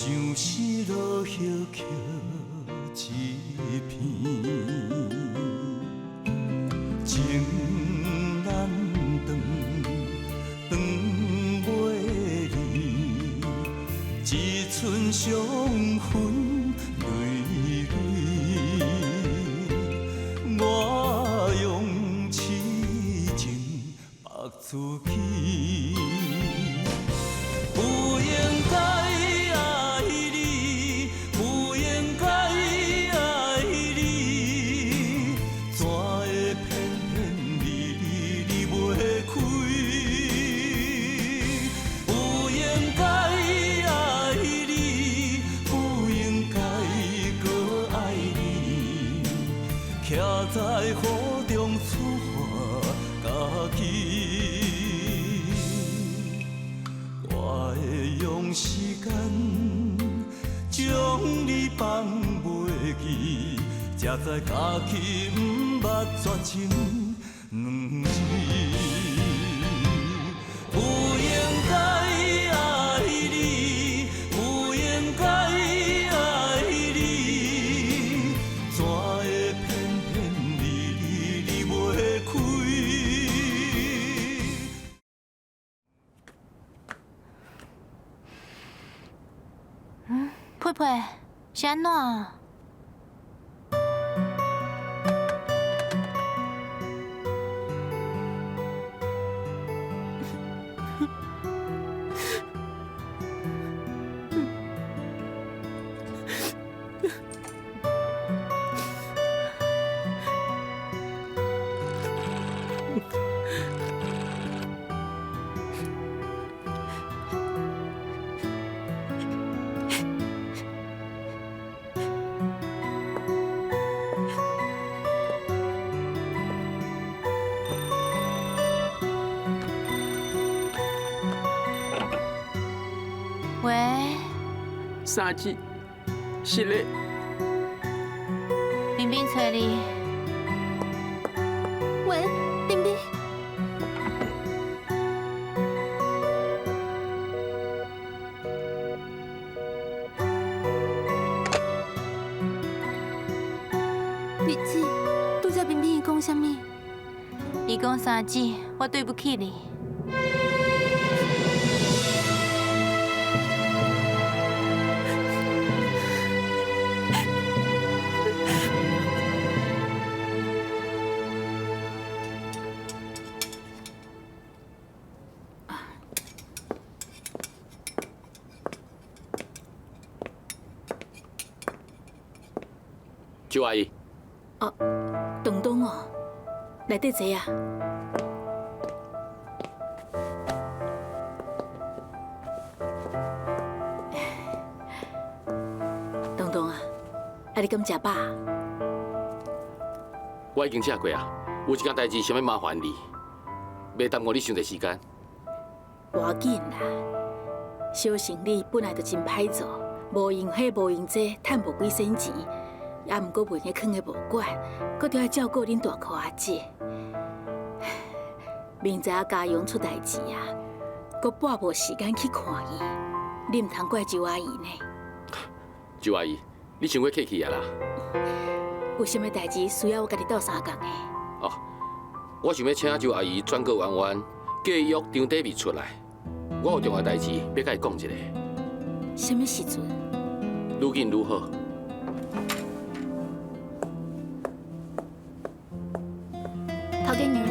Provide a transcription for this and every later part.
相思落叶捡一片，情难断，断袂离，一寸伤痕累累。我用痴情縛自己。不應該愛你，不應該愛你，怎會偏偏離離離袂開？不應該愛你，不應該閣愛你，徛在雨中處罰家己。我會用時間將你放袂記，才知家己毋捌絕情兩字。不應該愛你，不應該愛你，怎會偏偏離離離袂開？佩佩，是按怎啊？喂，三姊，是咧。冰冰揣你。喂，冰冰。丽姊，拄才冰冰伊講啥物？伊講三姊，我對不起你。周阿姨。哦，東東哦，內底坐啊。東東啊，啊你敢食飽？我已經食過啊，有一件代誌想欲麻煩你，袂耽誤你傷濟時間。無要緊啦，小生理本來就真歹做，無用彼無用這，趁無幾仙錢。也毋過袂用囥咧無管，閣著愛照顧恁大箍阿姊。明知影家陽出代誌啊，閣半無時間去看伊，你毋通怪周阿姨呢。周阿姨，你傷過客氣啊啦。有啥物代誌需要我共你鬥相共的？哦，我想欲請周阿姨轉告圓圓，叫伊約張底面出來。我有重要代誌欲共伊講一下。啥物時陣？愈緊愈好。頭家娘，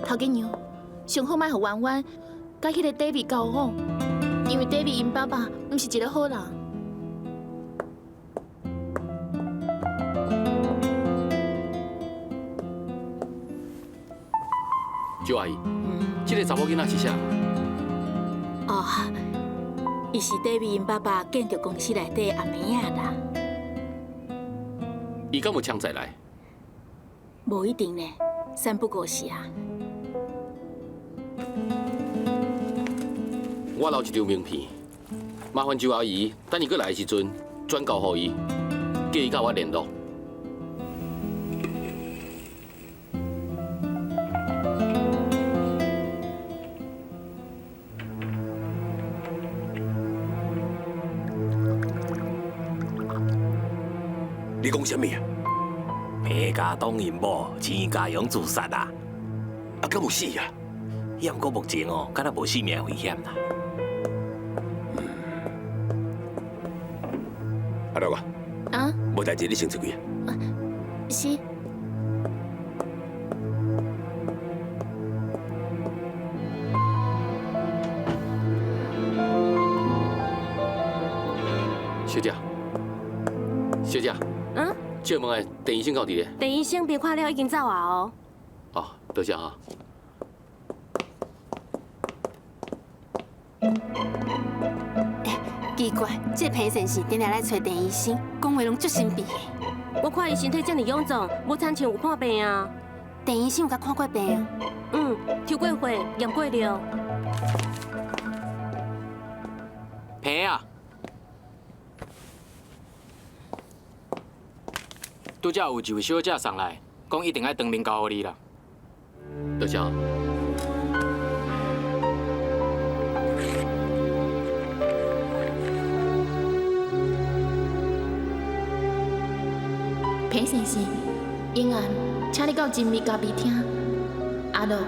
頭家娘，上好莫予圓圓佮彼個 David 交往，因為 David 𪜶爸爸毋是一個好人。周阿姨，這個查某囡仔是啥？哦，伊是 David 𪜶爸爸建築公司內底阿妹仔啦。伊敢有槍載來？無一定呢，三不五時啊。我留一張名片，麻煩周阿姨等伊閣來的時陣轉交予伊，叫伊佮我聯絡。你講啥物啊？彭家東𪜶某錢家榮自殺啊！啊，敢有死啊？也毋過目前哦，敢若無性命危險啦。阿樂啊，啊？無代誌，你先出去啊。是。小姐，小姐，嗯？借問下，鄭醫生到佇咧？鄭醫生病看了已經走啊哦。哦，多謝哈。奇怪，這個彭先生定定來揣鄭醫生，講話攏足神秘的。我看伊身體遮爾臃腫，無親像有破病啊。鄭醫生有共看過病？嗯，抽過血，驗過尿。彭啊！拄才有一位小姐送來，講一定愛當面交予你啦。多謝。彭先生，英安，請你到真味咖啡廳。阿樂。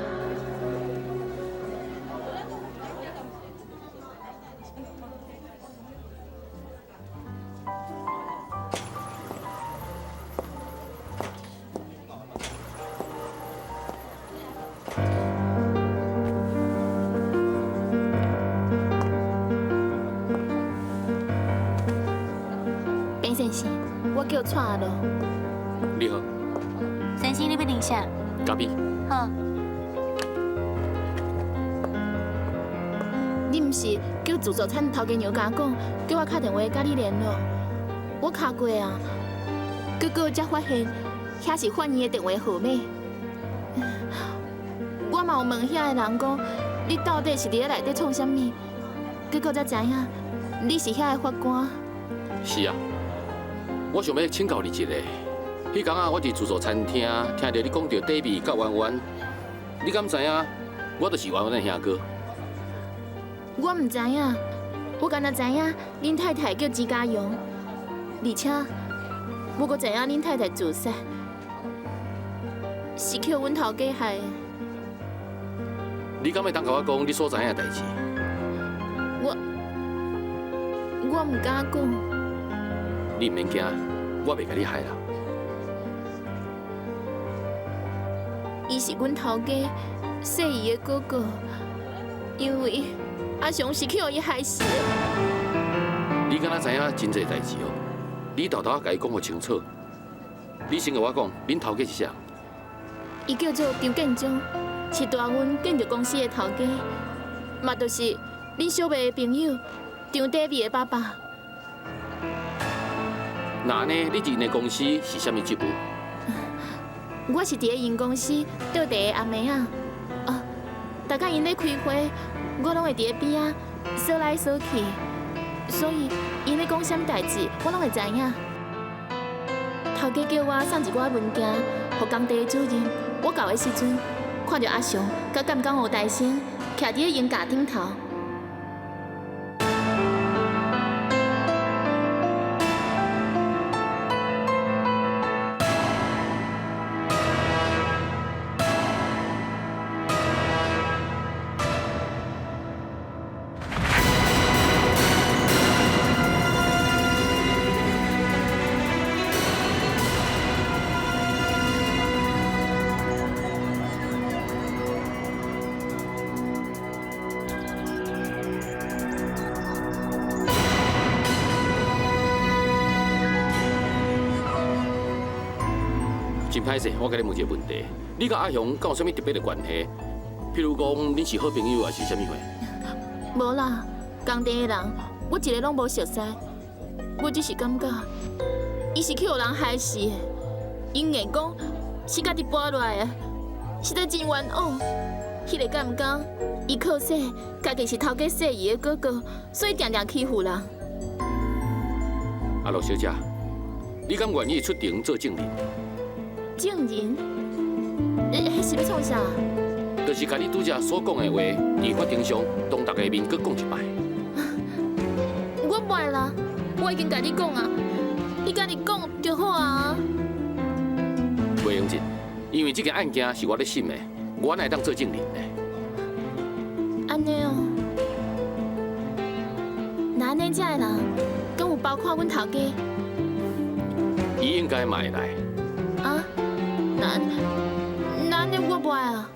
彭先生，我叫蔡阿樂。你好，先生，你欲啉啥？咖啡。好。你毋是叫自助餐頭家娘共我講，叫我敲電話佮你聯絡。我敲過啊，結果才發現遐是法院的電話號碼。我嘛有問遐个人講，你到底是佇咧內底創啥物？結果才知影，你是遐个法官。是啊，我想欲請教你一下。彼工啊，我佇自助餐廳聽著你講著底味佮圓圓，你敢知影？我就是圓圓的兄哥。我毋知影，我敢若知影恁太太叫錢家榮，而且我閣知影恁太太自殺是去予阮頭家害的。你敢會當共我講你所知影的代誌？我毋敢講。你毋免驚，我袂共你害啦。伊是阮頭家細姨的哥哥，因為阿雄是去予伊害死的。你敢若知影真濟代誌哦？你沓沓仔共伊講予清楚。你先共我講，恁頭家是啥？伊叫做張建宗，是大運建築公司的頭家，嘛就是恁小妹的朋友張德美的爸爸。那按呢，你佇𪜶的公司是啥物職務？我是佇咧𪜶公司倒茶的阿妹仔。哦，逐工𪜶咧開會，我攏會佇咧邊仔踅來踅去，所以𪜶咧講啥物代誌，我攏會知影。頭家叫我送一寡文件予工地的主任，我到的時陣，看著阿雄佮監工吳大生徛佇咧鷹架頂頭。真歹勢，我共你問一個問題：你佮阿雄敢有啥物特別的關係？譬如講，恁是好朋友，還是啥物貨？無啦，工地的人我一个攏無熟似，我只是感覺伊是去予人害死的。𪜶硬講是家己跋落來的，實在真冤枉。彼个監工，伊靠說家己是頭家細姨的哥哥，所以定定欺負人。阿樂小姐，你敢願意出庭做證人？證人？彼是欲創啥？就是共你拄才所講的話，佇法庭上當大家面閣講一擺。我袂啦，我已經共你講啊，你家己講就好啊。袂用得，因為這件案件是我咧審的，我哪會當做證人呢？按呢哦，那按呢遮的人，敢有包括阮頭家？伊應該嘛會來。啊？那按呢我無愛啊。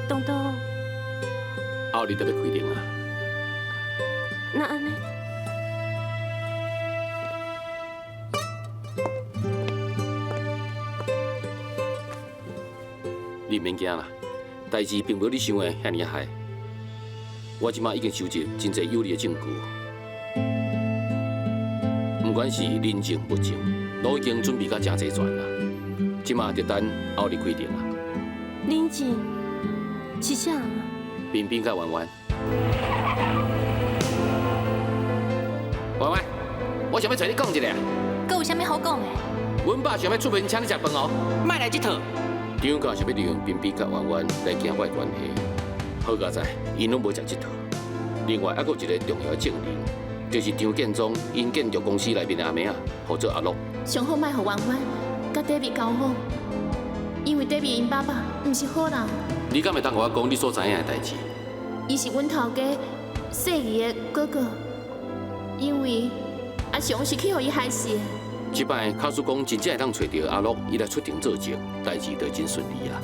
東東，後日就欲開庭啊！那按呢？你毋免驚啦，代誌並無你想的遐爾仔害。我這馬已經收集真濟有利的證據，不管是人證物證，攏已經準備甲誠齊全啦。這馬就等後日開庭啦。人證是啥？彬彬佮婉婉，婉婉，我想欲揣你講一下。閣有啥物好講的？阮爸想欲出面請你食飯哦。莫來這套。張家想欲利用彬彬佮婉婉來行我的關係，好佳哉，𪜶攏無食這套。另外，猶閣有一个重要的證人，就是張建宗𪜶建築公司內面的阿妹仔，號做阿樂。上好莫予婉婉佮 David 交往，因為 David 𪜶爸爸毋是好人。你敢會當予我講你所知影的代誌？伊是阮頭家細姨的哥哥，因為阿雄是去予伊害死的。這擺假使講真正會當揣著阿樂，伊來出庭作證，代誌就真順利啊。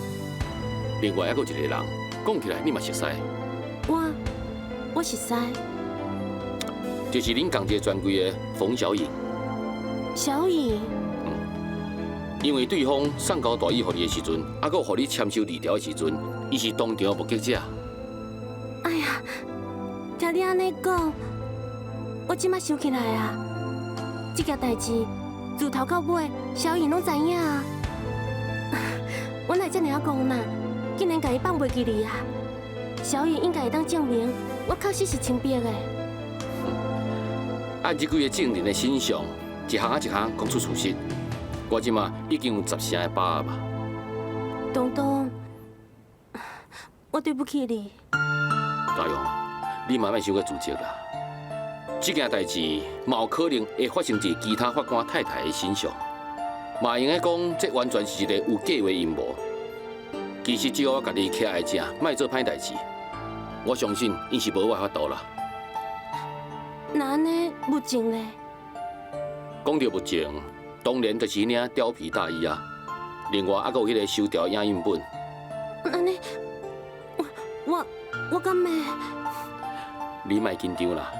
另外，猶閣有一個人，講起來你嘛熟似。我熟似。就是恁仝一个專櫃的馮小穎。小穎。嗯。因為對方送交大椅予你的時陣，猶閣予你簽收字條的時陣，伊是當場目擊者。哎呀，聽你按呢講，我這馬想起來啊，這件代誌自頭到尾，小穎攏知影啊。我哪會這爾仔戇啦，竟然共伊放袂記哩啊！小穎應該會當證明，我確實是清白的。按這幾個證人的身上，一項仔一項講出事實，我這馬已經有10成的把握吧。東東，我對不起你。嘉勇，你嘛莫傷過自責啦。這件代誌嘛有可能會發生佇其他法官太太的身上，嘛會用得講，這完全是一個有計劃陰謀。其實只要我家己徛在正，莫做歹代誌，我相信𪜶是無我法度啦。那按呢物證咧？講著物證，當然就是彼領貂皮大衣啊。另外，猶閣有彼个收條影印本。按呢，我敢會？你莫緊張啦。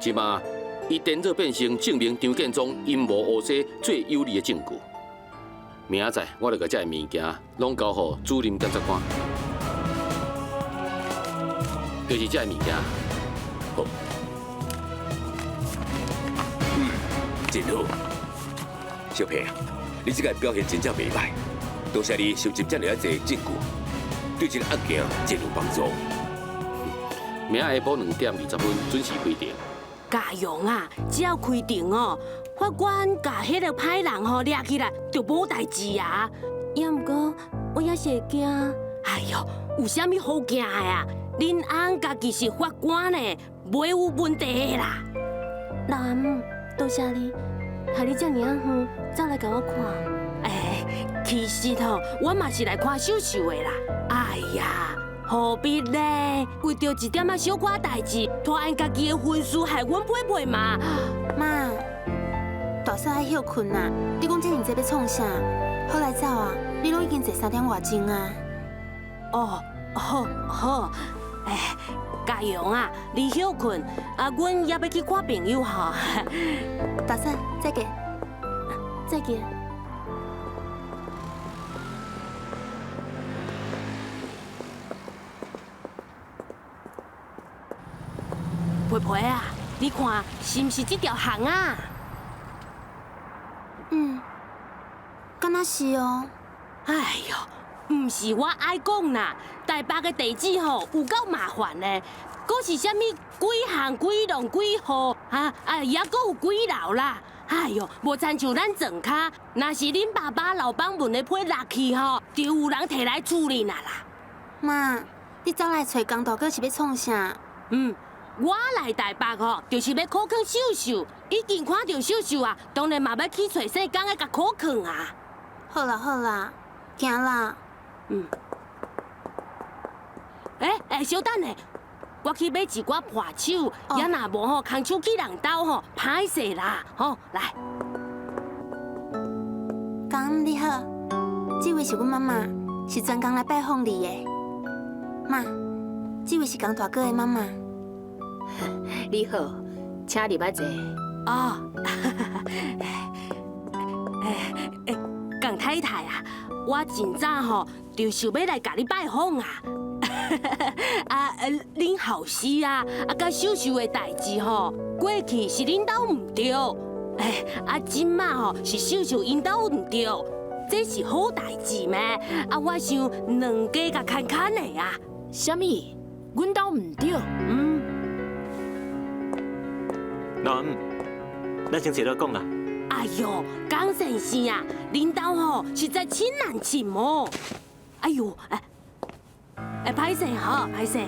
這馬伊顛倒變成證明張建宗陰謀烏紗最有力的證據。明仔載我就共這个物件攏交予主任檢察官，就是這个物件。好，嗯，真好。小平啊，你這个表現真正袂歹，多謝你收集這爾濟證據，對這个案件真有幫助。明仔下晡2點20分準時開庭。嘉陽啊，只要開庭哦，法官共彼个歹人吼掠起來，就無代誌啊。也毋過，我也是會驚。哎喲，有啥物好驚的啊？恁翁家己是法官呢，袂有問題的啦。老阿姆，多謝你，害你遮爾仔遠走來共我看。哎，其實吼，我嘛是來看秀秀的啦。哎呀，何必呢？為著一點仔小可代誌，拖按家己的婚事害阮佩佩嘛。媽，大嫂愛歇睏啊！你講遮爾濟欲創啥？好來走啊！你攏已經坐3點外鐘啊。哦，好，好，哎，嘉陽啊，你歇睏，啊，阮也欲去看朋友吼。大嫂，再見，再見。佩佩啊，你看是毋是這條巷啊？嗯，敢若是哦。哎喲，毋是我愛講啦，台北的地址吼有夠麻煩的，閣是啥物幾巷幾弄幾號，啊啊，也閣有幾樓啦。哎喲，無親像咱莊跤，若是恁爸爸老板問的批落去吼，就有人提來處理啦啦。媽，你走來揣江大哥是欲創啥？嗯。我來台北吼，就是欲苦勸秀秀。已經看著秀秀啊，當然嘛欲去揣姓江的共苦勸啊。好啦好啦，行啦。嗯。欸，小等下，我去買一寡伴手，也若無吼，空手去人兜吼，歹勢啦。吼，來。江你好，這位是阮媽媽，是專工來拜訪你的。媽，這位是江大哥的媽媽。你好，請入來坐。哦，江太太啊，我真早吼就想欲來共你拜訪啊。啊，恁後生啊，啊，佮秀秀的代誌吼，過去是恁兜毋對，哎，啊，這馬吼是秀秀𪜶兜毋對，這是好代誌咩？啊，我想兩家共牽牽的啊。啥物？阮兜毋對？嗯。老姆，咱先坐落講啦。哎喲，江先生啊，恁兜吼實在真難尋哦。哎喲，哎，哎，歹勢吼，歹勢。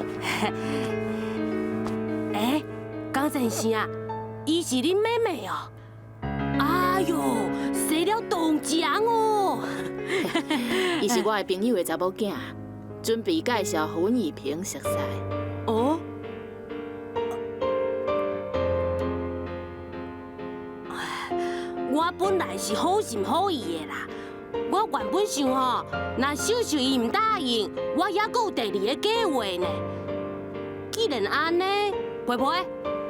哎，江先生啊，伊是恁妹妹哦。哎喲，生了動情哦。伊是我的朋友的查某囝，準備介紹予阮怡平熟似。哦。我本來是好心好意的啦，我原本想吼，若秀秀伊毋答應，我猶閣有第二个計畫呢。既然按呢，佩佩，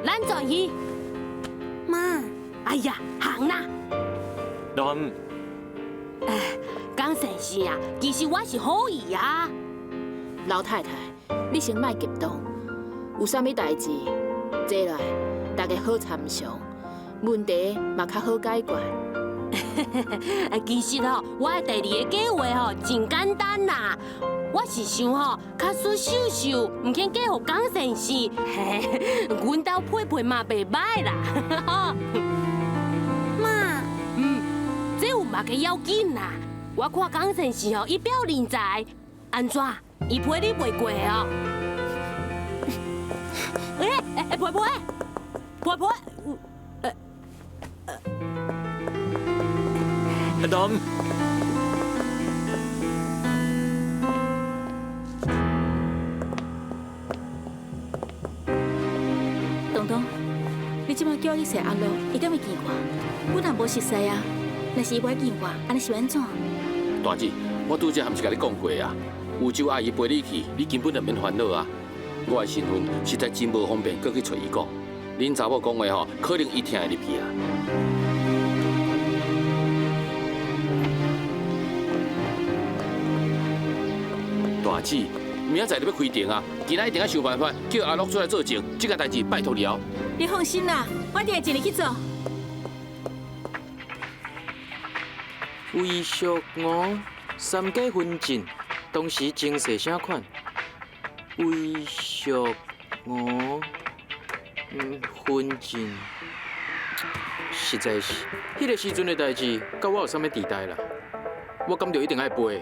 咱轉去。媽，哎呀，行啦。老姆，哎，江先生啊，其實我是好意啊。老太太，你先莫激動，有啥物代誌，坐來，大家好參詳。問題嘛較好解決。其實吼，我的第二個計劃吼真簡單啦。我是想吼，假使秀秀毋肯嫁予江先生，阮兜佩佩嘛袂䆀啦。媽，嗯，這有嘛個要緊啦。我看江先生吼，伊表人才，按怎？伊批你袂過哦？欸欸，佩佩，佩佩。阿東，東東，你這擺叫我去踅阿樂，伊敢會見我？阮也無熟似啊，若是伊無愛見我，按呢是欲按怎？大姊，我拄才毋是共你講過啊？有周阿姨陪你去，你根本就免煩惱啊。我的身份实在真無方便，閣去揣伊講。恁查某講話吼，可能伊聽會入去啊。大姊，明仔載就欲開庭啊，今仔一定愛想辦法叫阿樂出來作證，這件代誌拜託你哦。你放心啦，我一定會盡力去做。魏淑娥三家分進，當時情勢啥款？魏淑娥，分進，實在是，彼个時陣的代誌，佮我有啥物佇代啦？我感覺一定愛背，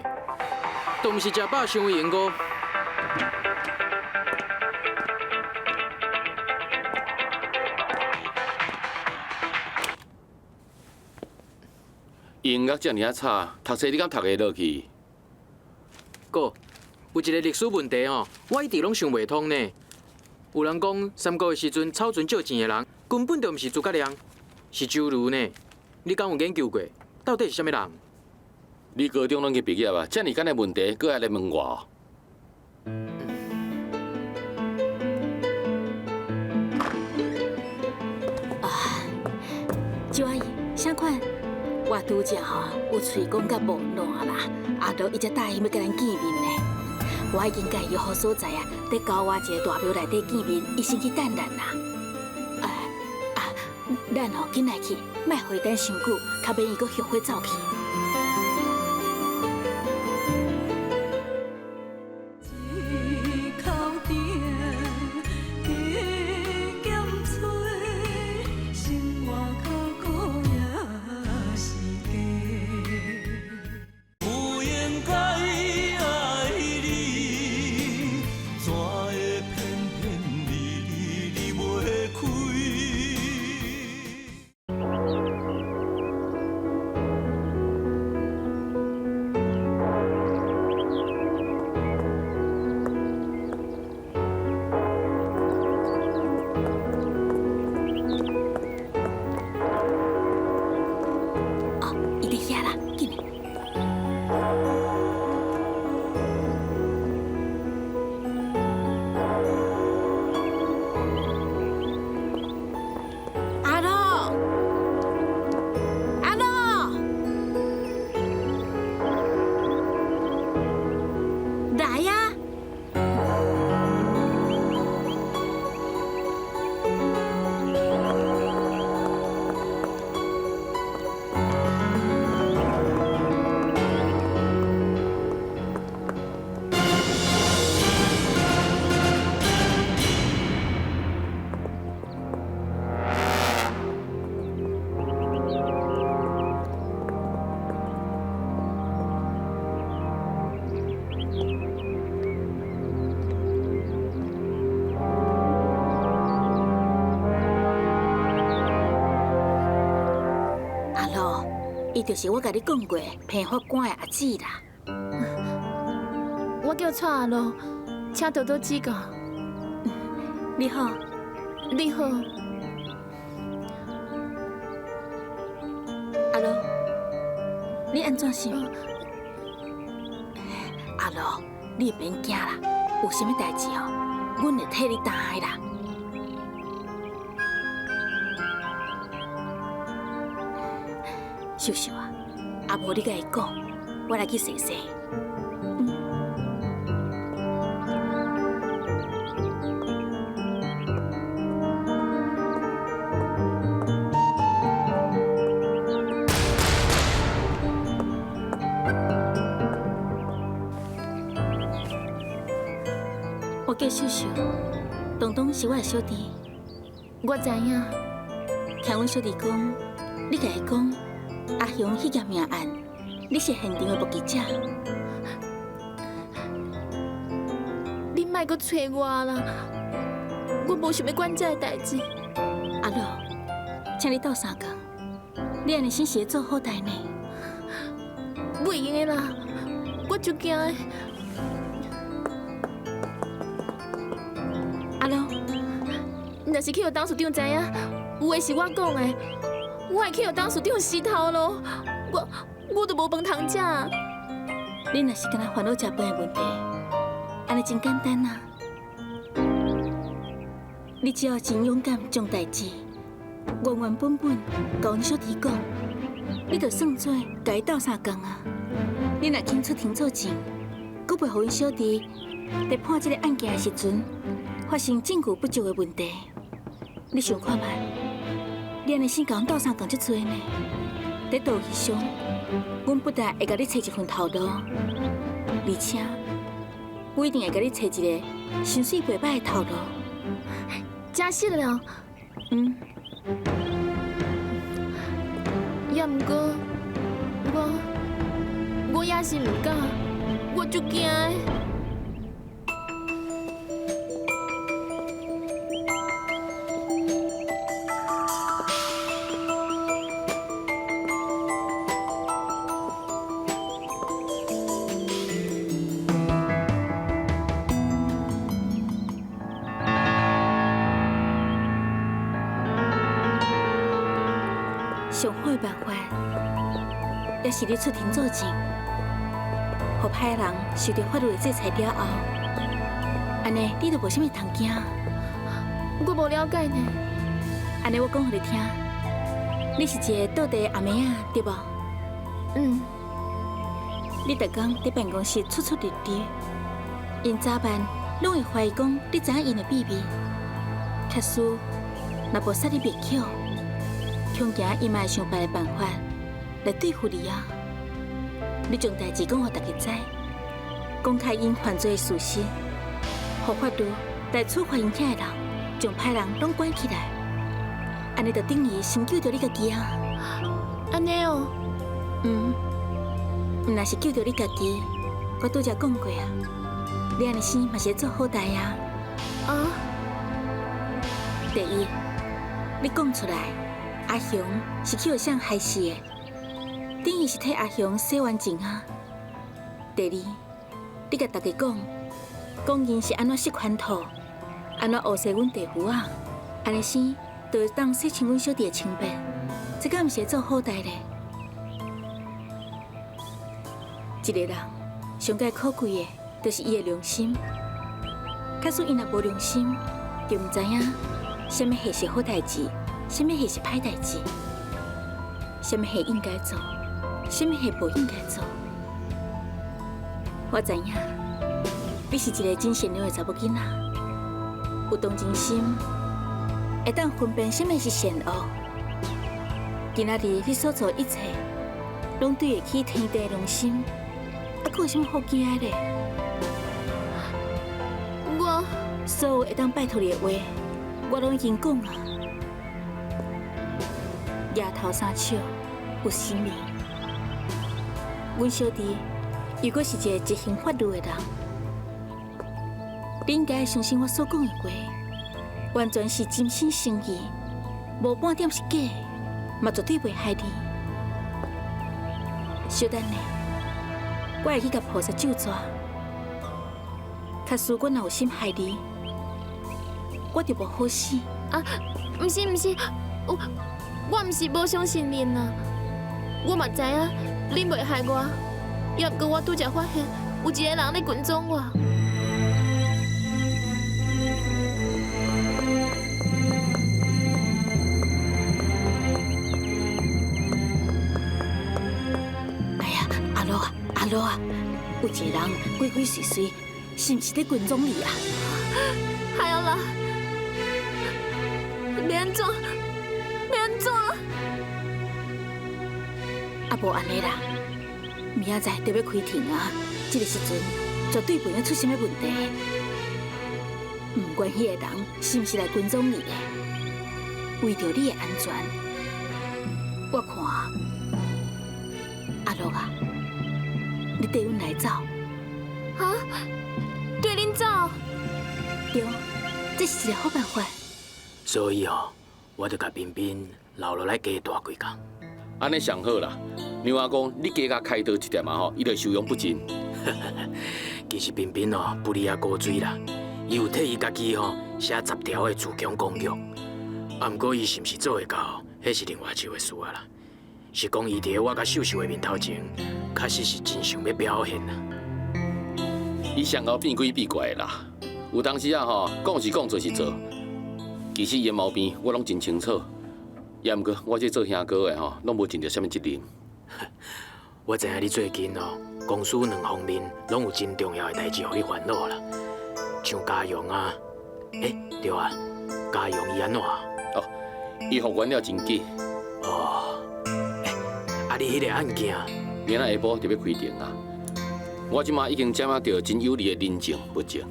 都毋是食飽傷閒個。音樂遮爾仔差，讀冊你敢讀會落去？哥，有一個歷史問題吼，我一直攏想袂通呢。有人講，三國的時陣草船借箭的人，根本就毋是諸葛亮，是周瑜呢。你敢有研究過？到底是啥物人？你高中攏去畢業啊？遮爾簡單問題，閣愛來問我？啊，周阿姨，啥款？我拄則吼有喙講甲無爛啦，阿樂伊才答應欲佮咱見面呢。我已經共伊約好所在啊，佇郊外一个大廟內底見面，伊先去等咱啦。啊，咱吼緊來去，莫予伊等傷久，較免伊閣後悔走去。伊就是我共你講過彭法官的阿姊啦。我叫蔡阿樂，請多多指教。你好，你好。阿樂，你按怎想？阿樂，你免驚啦，有啥物代誌哦，阮會替你擔的啦。秀秀啊，啊無你共伊講，我來去洗洗。我叫秀秀，東東是我的小弟。我知影，聽阮小弟講，你共伊講。阿雄彼件命案，你是現場的目擊者。你莫閣揣我啦，我無想欲管這个代誌。阿樂，請你鬥相共，你按呢先是咧做好代呢？袂用的啦，我足驚的。阿樂，若是去予董事長知影，有話是我講的。我會去予董事長死頭路，我都無飯通食。你若是干焦煩惱食飯的問題，按呢真簡單啊。你只要真勇敢將代誌原原本本共阮小弟講，你就算做共伊鬥相共啊！你若肯出庭作證，閣袂予阮小弟佇判這个案件的時陣發生證據不足的問題。你想看覓？你按呢先共阮鬥相共足濟呢？佇道義上，阮不但會共你揣一份頭路，而且我一定會共你揣一个薪水袂䆀的頭路。真實了？嗯。也毋過，我也是毋敢，我足驚的。上好的辦法，也是你出庭作證，予歹人受著法律的制裁了後，按呢你就無啥物通驚。我無了解呢。按呢我講予你聽，你是一个道德的阿妹仔，對無？嗯。你逐工佇辦公室出出入入，𪜶早晚攏會懷疑講你知影𪜶的秘密。假使若無殺你滅口，恐驚伊嘛會想別个辦法來對付你啊！你將代誌講予大家知，公開𪜶犯罪的事實，予法律來處罰𪜶遐的人，將歹人攏關起來，按呢就等於先救著你家己啊！按呢哦，嗯，毋若是救著你家己，我拄才講過啊，你按呢生嘛是咧做好代啊！啊？第一，你講出來。阿雄是去予誰害死的？等於是替阿雄洗冤情啊。第二，你共大家講，講𪜶是按怎設圈套，按怎訛騙阮弟婦仔，按呢生就會當洗清阮小弟的清白，這敢毋是咧做好代咧？一个人上蓋可貴的，就是伊的良心。假使伊若無良心，就毋知影啥物貨是好代誌。啥物貨是歹代誌？啥物貨應該做？啥物貨無應該做？我知影，你是一个真善良的查某囡仔，有同情心，會當分辨啥物是善惡。今仔日你所做一切，攏對得起天地良心，啊，閣有啥物好驚的咧？我所有會當拜託你的話，我攏已經講啊。額頭三尺有神明，阮小弟如果是一个執行法律的人，你應該相信我所講的話，完全是真心誠意，無半點是假的，嘛絕對袂害你。小等下，我會去共菩薩咒詛。假使我若有心害你，我就無好死。啊，毋是毋是，我毋是無相信恁啊，我嘛知影恁袂害我，也毋過我拄才發現有一个人咧跟蹤我。哎呀，阿樂啊，阿樂啊，有一個人鬼鬼祟祟，是毋是咧跟蹤你啊？係啊啦，欲按怎？欲按怎？啊，無按呢啦，明仔載就欲開庭啊！這个時陣絕對袂用出啥物問題。毋管彼个人是毋是來跟蹤你的，為著你的安全，我看阿樂啊，你綴阮來走。哈？綴恁走？對，這是一个好辦法。所以哦，我就共彬彬留落來加蹛幾工。按呢上好啦，娘阿公，你加共開導一點仔吼，伊就受用不盡。其實彬彬哦，不離也古錐啦，伊有替伊家己吼寫10條的自強公約，啊，毋過伊是毋是做會到，彼是另外一回事啊啦。是講伊佇我佮秀秀的面頭前，確實是真想欲表現啊。伊上後變鬼變怪的啦，有當時啊吼，講是講，做是做，其實伊的毛病我攏真清楚，也毋過我這做兄哥的吼，攏無盡著啥物責任。我知影你最近哦，公司兩方面攏有真重要的代誌予你煩惱啦，像嘉陽啊，欸，對啊，嘉陽伊按怎？哦，伊復原了真緊。哦，欸，啊你彼个案件，明仔下晡就欲開庭啊！我這馬已經掌握著真有利的人證物證。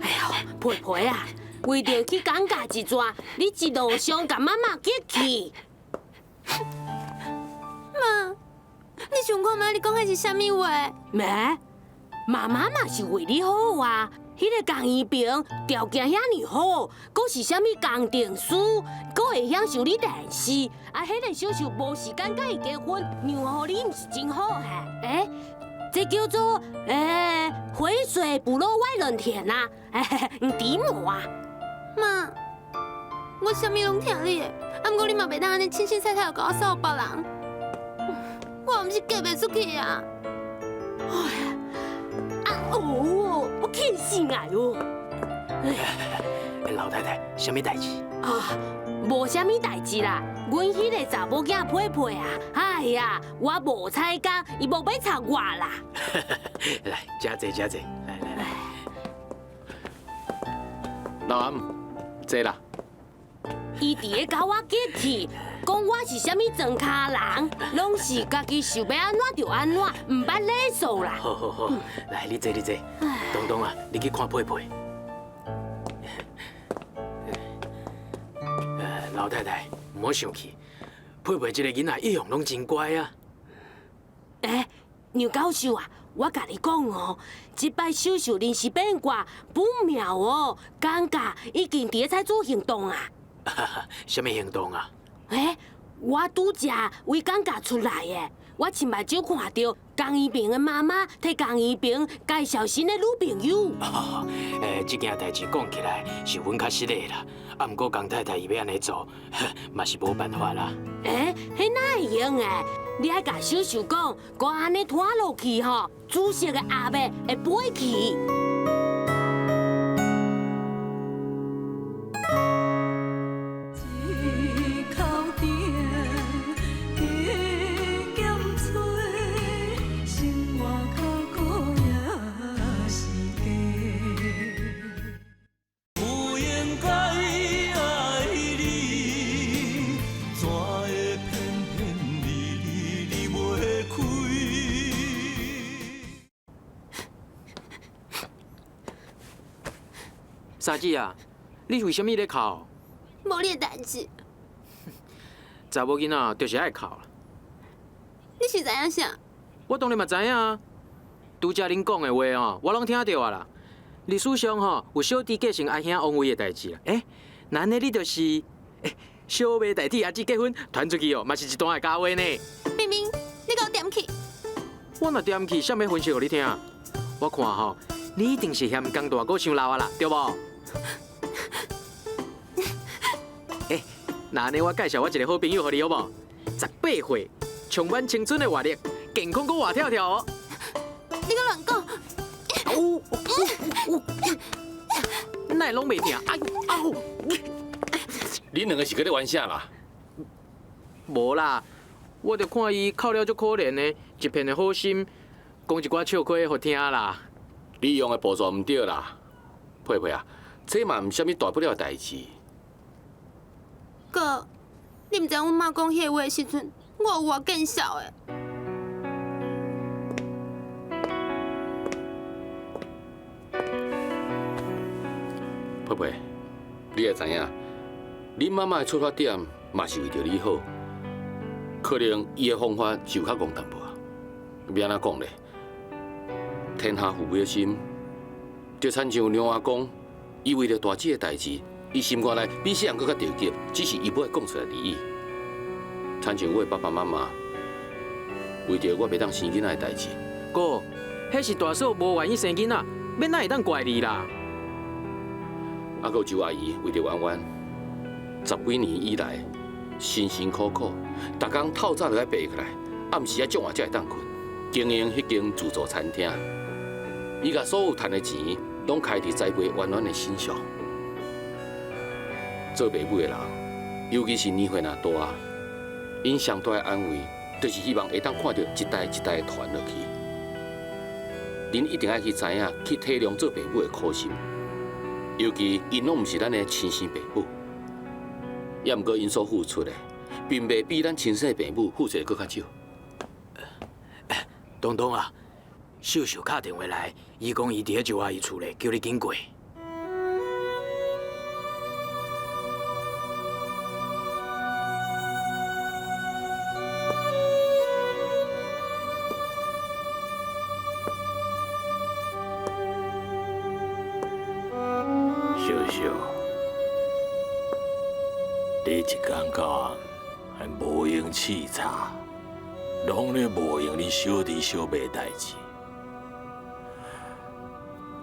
哎喲，佩佩啊，為著去講價一逝，你一路上共媽媽激氣。媽，你想看覓？你講彼是啥物話？咩？媽媽嘛是為你好啊！彼个江宜平條件遐爾好，閣是啥物工程師，閣會曉修理電視。啊，彼个小秀無時間佮伊結婚，讓予你毋是真好哈？欸，這叫做欸，肥水不落外人田啊！毋知無啊？媽，我啥物攏聽你的，啊，毋過你嘛袂當按呢凊凊彩彩就共我送予別人，我毋是嫁袂出去啊！哎呀，啊哦，我氣死𠊎哦！欸，老太太，啥物代誌？啊，無啥物代誌啦。阮彼个查某囝佩佩啊，哎呀，我無彩工，伊無欲插我啦。來，遮坐，遮坐，來來來。老阿姆，坐啦。伊佇咧共我激氣，講我是啥物莊跤人，攏是家己想欲按怎就按怎，毋捌禮數啦。好好好，來，你坐你坐。東東啊，你去看佩佩。老太太，毋好生氣，佩佩這个囡仔一向攏真乖啊。欸，楊教授啊，我共你講哦，這擺秀秀臨時變卦不妙哦，感覺已經佇咧採取行動啊。啥物行動啊？欸，我拄才為感覺出來的，我親目睭看著江宜平的媽媽替江宜平介紹新的女朋友。欸，這件代誌講起來是阮較失禮啦，啊，毋過江太太伊欲按呢做，嘛是無辦法啦。欸，彼哪會用的？你愛共秀秀講，閣按呢拖落去吼，紫色的鴨會飛去。三姊啊，你為啥物咧哭？無你的代誌。查某囡仔就是愛哭啦。你是知影啥？我當然嘛知影啊。拄才恁講的話吼，我攏聽著啊啦。歷史上吼有小弟繼承阿兄王位的代誌啦。欸，那按呢你就是欸，小妹代替阿姊結婚，傳出去哦，嘛是一段的佳話呢。明明，你共我踮去。我若踮去，啥物分析予你聽？我看吼，你一定是嫌江大哥傷老啊啦，對無？欸，那按呢我介紹我一個好朋友予你好無？18歲，充滿青春的活力，健康閣活跳跳哦。你閣亂講！哦哦哦！哪會攏袂疼？哎呦！恁兩個是閣咧玩啥啦？無啦，我就看伊哭了足可憐的，一片的好心，講一寡笑話予聽啦。你用的步驟毋對啦，佩佩啊，這嘛毋是啥物大不了的代誌。哥，你毋知阮媽講彼个話的時陣，我有偌見笑的。佩佩，你也知影，恁媽媽的出發點嘛是為著你好，可能伊的方法是有較戇淡薄啊。欲按怎講咧？天下父母的心，就親像娘阿公，伊為著大姊的代誌，伊心肝內比啥人閣較著急，只是伊無愛講出來而已。親像我的爸爸媽媽，為著我袂當生囡仔的代誌，哥，彼是大嫂無願意生囡仔，欲哪會當怪你啦？啊，閣有周阿姨為著圓圓，十幾年以來辛辛苦苦，逐工透早就愛爬起來，暗時愛足晚才會當睏，經營彼間自助餐廳，伊共所有趁的錢攏開佇栽培圓圓的身上。做爸母的人，尤其是年岁若大，𪜶上大的安慰，就是希望会当看著一代一代传落去。恁一定爱去知影，去体谅做爸母的苦心，尤其𪜶拢毋是咱的亲生爸母，也毋过𪜶所付出的，并袂比咱亲生的爸母付出的阁较少。东东啊，秀秀敲电话来，伊讲伊伫咧周阿姨厝咧，叫你紧过。秀秀，你一工到暗还无闲试查，拢咧无闲恁小弟小妹代志。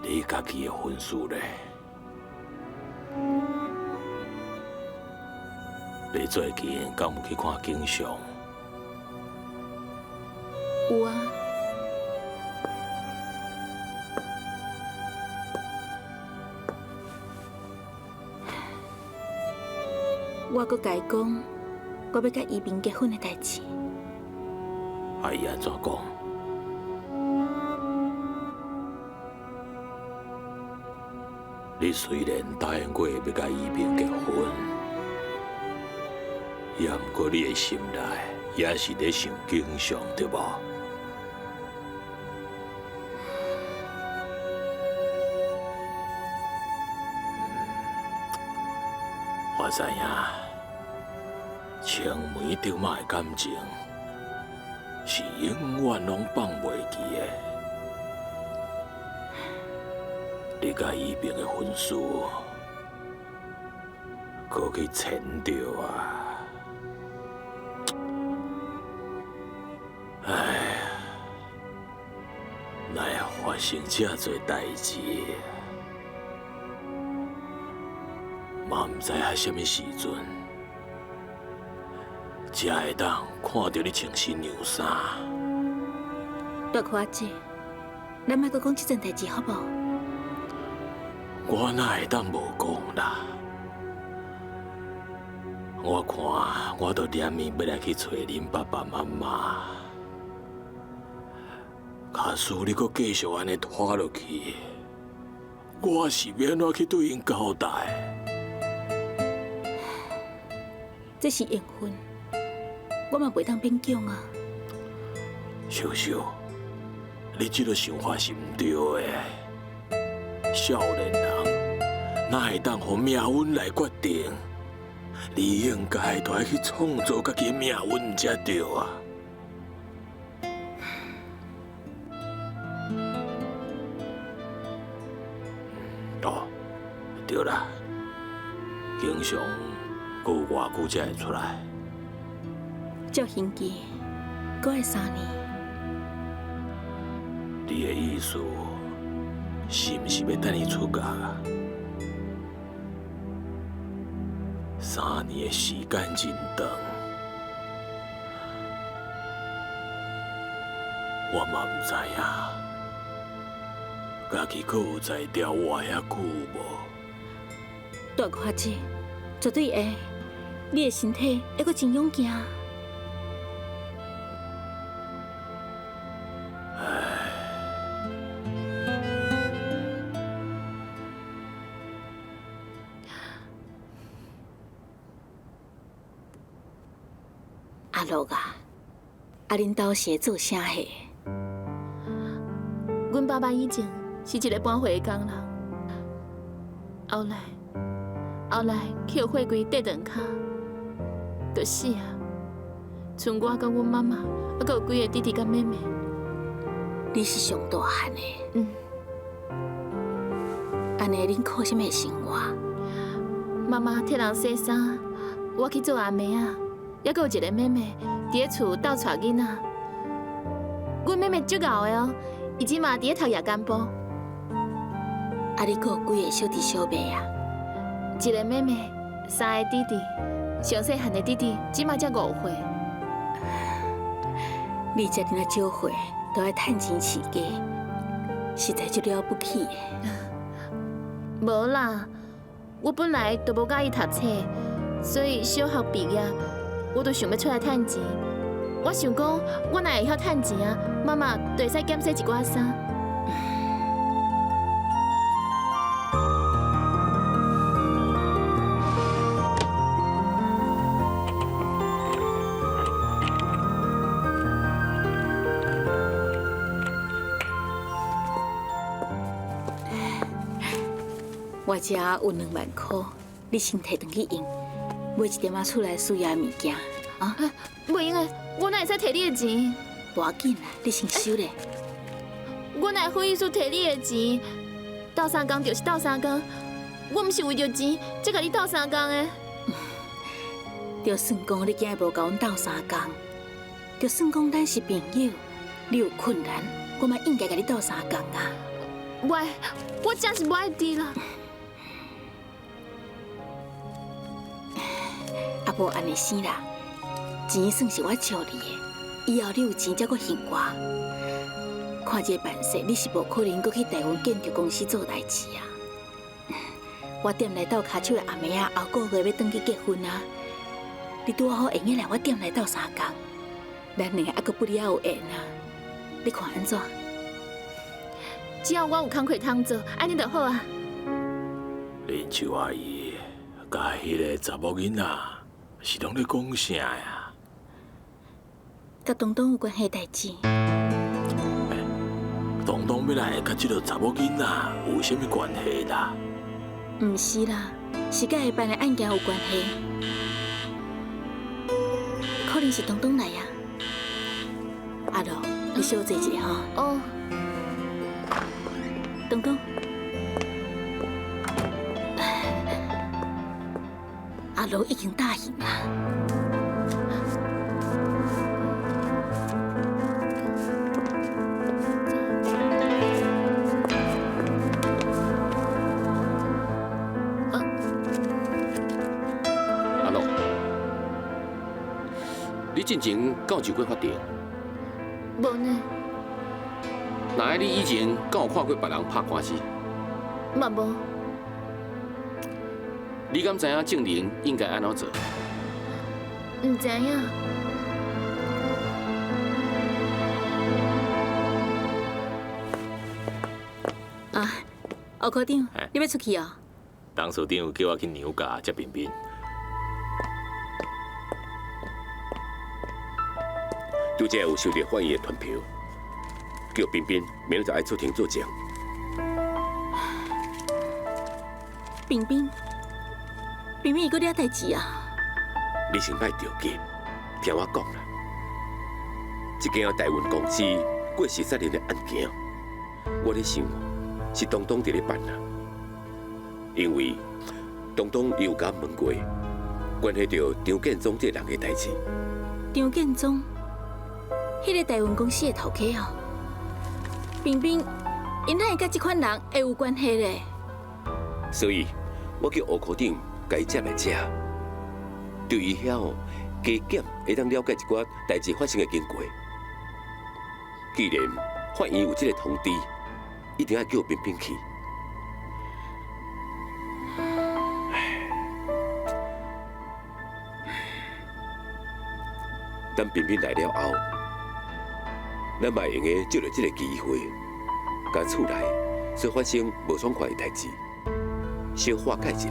你家己的分数咧？你最近敢有去看景象？有啊。我阁共伊讲，我欲佮宜平结婚的代志。啊，伊按怎讲？你虽然答应过欲佮宜平结婚，也毋过你的心内也是咧想景象，对无？我知影，青梅竹马的感情是永远拢放袂记的。你佮宜平的婚事，阁去牵著啊！哎，哪会发生这济代志？嘛毋知喺啥物时阵，才会当看著你穿新娘衫。大哥阿姐，咱莫阁讲这阵代志好无？我哪会当无讲啦？我看我都连面欲来去揣恁爸爸妈妈，假使你阁继续按呢拖落去，我是欲按怎去对𪜶交代？这是缘分，我嘛袂当勉强啊。秀秀，你这个想法是毋对的。少年人哪会当予命运来决定？你应该都爱去创造家己的命运才对啊！哦，对啦，景祥阁有偌久才会出来？照刑期，阁爱3年。你的意思是毋是欲等伊出狱啊？3年的时间真长，我嘛毋知影，家己阁有才调活遐久无？大哥阿姐，绝对会，你的身体犹阁真勇健。阿乐啊，啊，恁兜是咧做啥货？阮爸爸以前是一个搬货的工人，后来去予货柜缀断跤，就死啊！剩我佮阮妈妈，犹阁有几个弟弟佮妹妹。你是上大汉的。嗯。按呢，恁靠啥物生活？妈妈替人洗衫，我去做阿妹仔。犹阁有一个妹妹伫咧厝斗带囡仔。阮妹妹足𠢕的哦，伊这马伫咧读夜间部。啊，你阁有几个小弟小妹啊？一个妹妹，3个弟弟。上细汉的弟弟这马才5岁。你遮尔少岁，都爱趁钱饲家，实在足了不起的。无啦，我本來就無佮意讀冊，所以小學畢業，我就想欲出來趁錢。我想講，我若會曉趁錢啊，媽媽就會使減洗一寡衫。我遮有2萬箍，你先提轉去用，買一點仔厝內需要的物件啊。袂用的，我哪會使提你的錢？無要緊啦，你先收咧。我哪會好意思提你的錢？鬥相共就是鬥相共，我毋是為著錢才共你鬥相共的。就算講你今日無共阮鬥相共，就算講咱是朋友，你有困難，我嘛應該共你鬥相共啊。袂，我真是無愛佇啦。啊，無按呢生啦，錢算是我借你的，以後你有錢才閣還我。看這個辦勢，你是無可能閣去台灣建築公司做代誌啊。我店內鬥跤手的阿妹仔，後個月欲轉去結婚啊，你拄好會用來我店內鬥相共，咱兩个猶閣不離仔有緣啊。你看按怎？只要我有工課通做，按呢就好啊。林秋阿姨，佮彼个查某囡仔是攏咧講啥呀？佮東東有關係代誌。東東欲來佮這个查某囡仔有啥物關係啦？毋是啦，是佮伊辦的案件有關係。可能是東東來啊。阿樂，你小坐一下吼。哦。東東，阿樂已經答應啦。阿樂，你進前敢有上過法庭？無呢。若愛你以前敢有看過別人拍官司？嘛無。你敢知影證人應該按怎做？毋知影。啊，吴科長，你欲出去哦？董事長叫我去娘家接彬彬。拄才有收著法院的傳票，叫彬彬明仔載愛出庭作證。彬彬，彬彬伊閣惹代誌啊！你先莫著急，聽我講啦。這間大運公司過失殺人的案件，我咧想是東東佇咧辦啦，因為東東伊有共我問過，關係著張建宗這個人的代誌。張建宗，彼個大運公司的頭家哦。彬彬，𪜶哪會佮這款人會有關係咧？所以，我叫吳科長共伊接來遮，對伊遐哦，加減會當了解一寡代誌發生的經過。既然法院有這個通知，一定愛叫彬彬去。等彬彬來了後，咱嘛會用得藉著這個機會，共厝內所發生無爽快的代誌，小化解一下。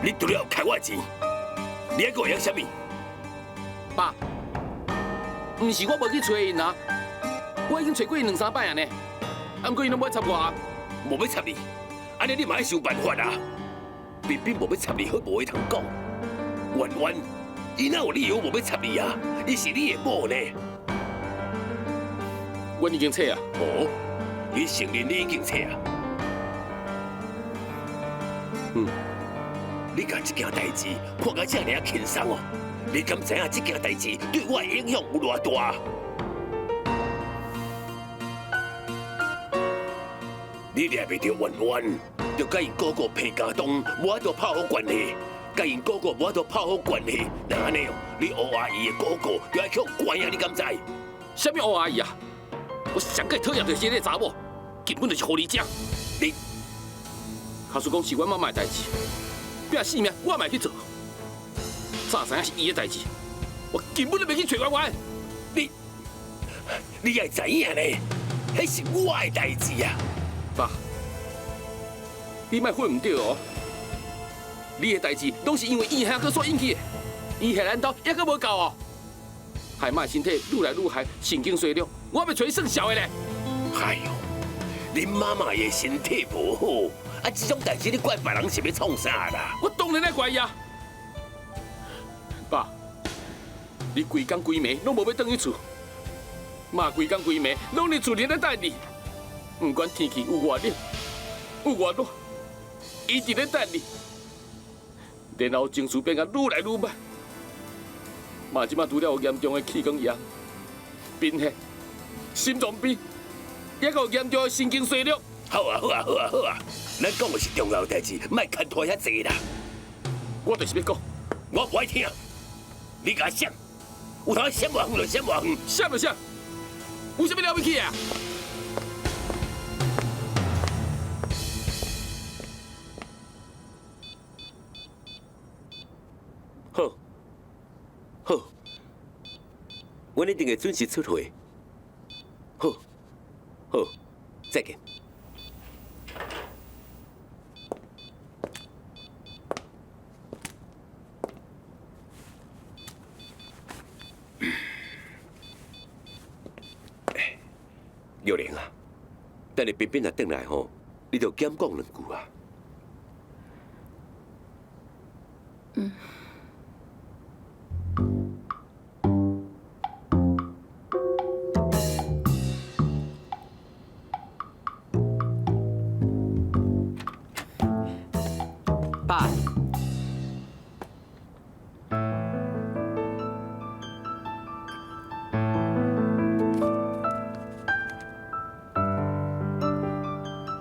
你除了開我的錢，你還閣會曉啥物？爸，毋是我無去揣𪜶啊，我已經揣過𪜶兩三擺啊呢，啊，毋過𪜶攏無欲插我啊，無欲插你，按呢你嘛愛想辦法啊。彬彬無欲插你，好無話通講。圓圓，伊哪有理由無欲插你啊？伊是你的某呢。阮已經揣啊。哦，你承认你已经找啊？嗯，你共这件代志看甲遮尔轻松哦？你敢知影这件代志对我的影响有偌大？你掠袂著圆圆，就佮𪜶哥哥彭家东无法度拍好关系，佮𪜶哥哥无法度拍好关系，那按呢哦，你乌阿姨的哥哥就爱去予关啊，你敢知？啥物乌阿姨啊？我上盖讨厌就是这个查某，根本就是狐狸精。你，假使讲是阮妈妈的代志，拼性命我嘛会去做。早知影是伊的代志，我根本就袂去揣圆圆。你爱知影呢？彼是我的代志啊！爸，你莫混毋对哦。你的代志拢是因为伊兄哥所引起的，伊下咱兜犹阁无够哦。害妈身体愈来愈害，神经衰弱，我欲揣算潲的咧。哎哟，恁妈妈的身体无好，啊，这种代志你怪别人是欲创啥啦？我当然爱怪伊啊。爸，你规工规暝拢无欲转去厝，妈规工规暝拢伫厝里咧等你，不管天气有偌冷，有偌热，伊伫咧等你。然后情绪变甲愈来愈歹，妈这摆除了有严重的气管炎、贫血、心脏病，犹阁有严重的神经衰弱。好啊，好啊，好啊，好啊！咱讲的是重要的代志，莫牵拖遐济啦。我就是欲讲，我无爱听。你共我闪，有通闪偌远就闪偌远，闪就闪，有啥物了不起啊？好，好，阮一定会准时出会。好，好，再见。玉玲啊，等下彬彬若转来吼，你著减讲两句啊。嗯。爸。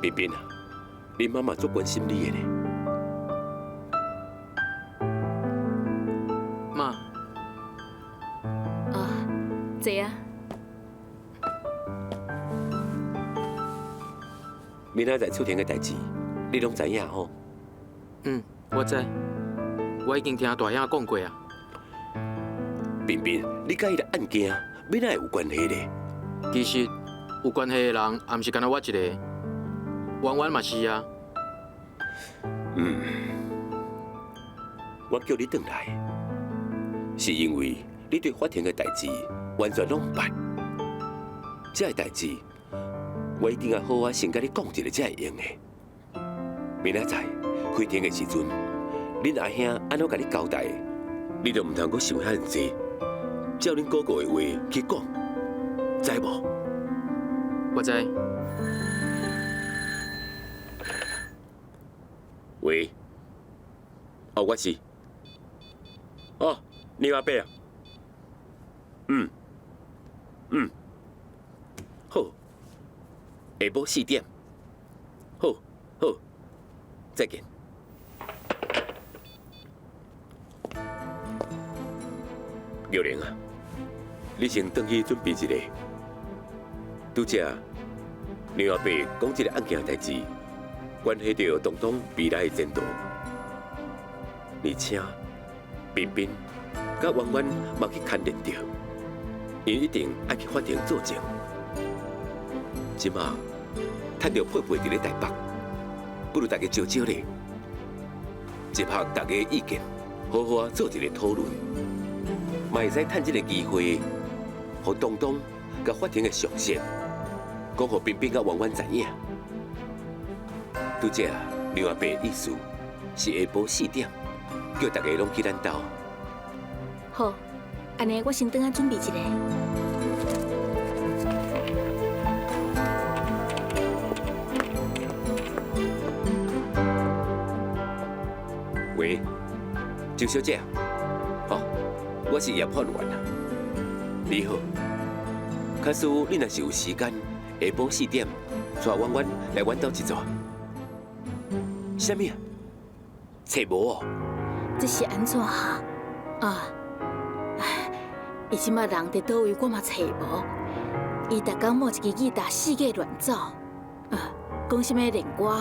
彬彬啊，你妈妈足关心你的呢。妈。哦，坐啊。明仔载出庭的代志，你拢知影吼？嗯，我知，我已经听大兄讲过啊。彬彬，你佮伊的案件，欲哪会有关系咧？其实有关系的人，也毋是干焦我一个，圆圆嘛是啊。嗯，我叫你转来，是因为你对法庭的代志完全拢毋捌。这个代志，我一定要好好先佮你讲一下才会用的。明仔载开庭的时阵，恁阿兄按怎共你交代，你就毋通阁想遐尔济，照恁哥哥的话去讲，知无？我知。喂，哦，我是。哦，林阿伯啊。嗯，嗯，好，下晡4点。好，好，再见。玉玲啊，你先转去准备一下。拄才林阿伯讲这个案件代志，关系到东东未来的前途，而且彬彬佮圆圆嘛去牵连著，𪜶一定爱去法庭作证。这马趁著佩佩伫咧台北，不如大家招招咧，集合大家的意见，好好啊做一个讨论，嘛会使趁这个机会，予东东佮法庭的上线，讲予彬彬佮圆圆知影。拄才刘阿伯的意思是下晡4点，叫大家拢去咱兜。好，按呢我先转去准备一下。周小姐，哦，我是葉判員啊。你好，假使你若是有時間，下晡4點，帶婉婉來阮兜一轉。啥物啊？揣無哦？這是按怎哈？啊，伊這馬人佇佗位，我嘛揣無。伊逐工摸一支吉他四界亂走，啊，講啥物練歌？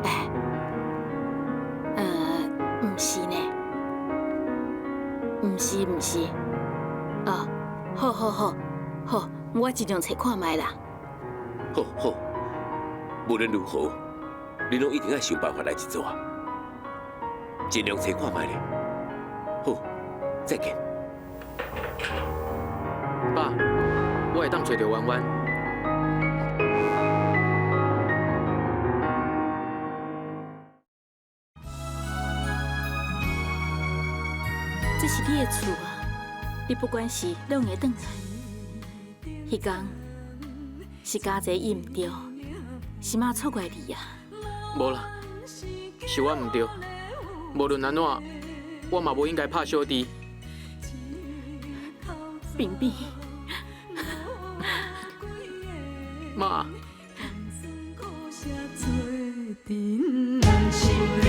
哎，毋是呢，毋是毋是，哦，好好好，好，我盡量揣看覓啦。好好，無論如何，你攏一定愛想辦法來一轉，盡量揣看覓咧。好，再見。爸，我會當揣著婉婉。這是你的厝啊，你不管是攏會轉來。彼工是家姐伊毋對，是媽錯怪你啊。無啦，是我毋對。無論按怎，我嘛無應該拍小弟。冰冰，媽。心。